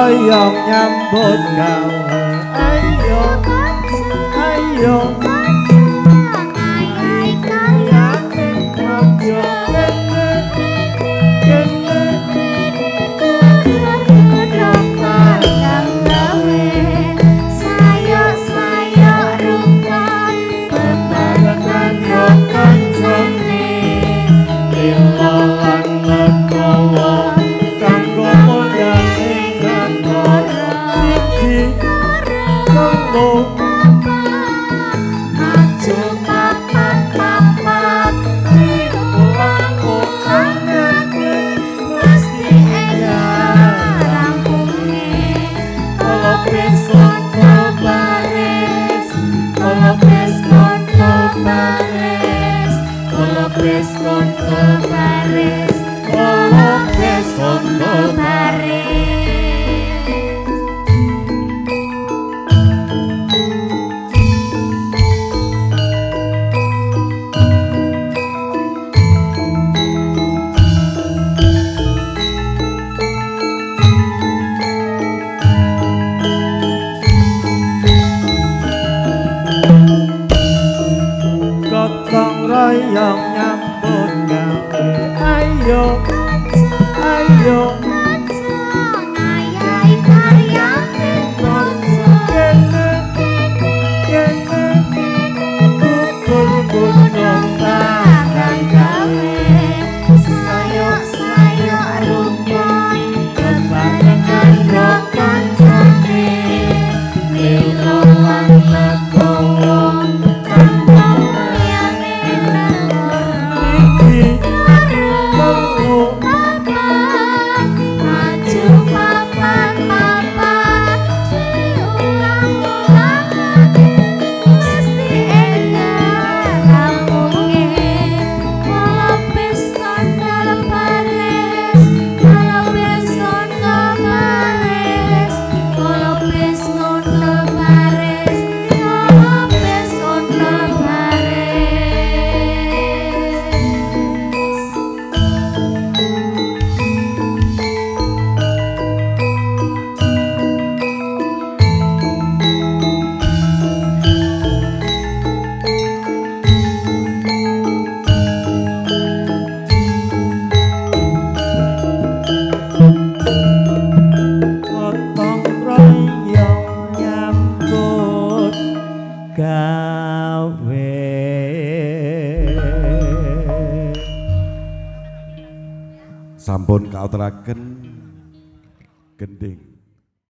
Royong nyambut gawe, ayo ayo royong nyambut gawe, ayo ayo ngayahi karyane praja kene kene gugur gunung barang gawe, sayuk-sayuk rukun bebarengan ro kancane, lilo lan legowo kanggo mulyane negara. Maju papat papat diulang-ulangake mesti enggal rampunge. Kolopis kontol baris, kolopis kontol baris, kolopis kontol baris, kolopis kontol baris. Gotong royong nyambut gawe. Sampun kauteraken gending.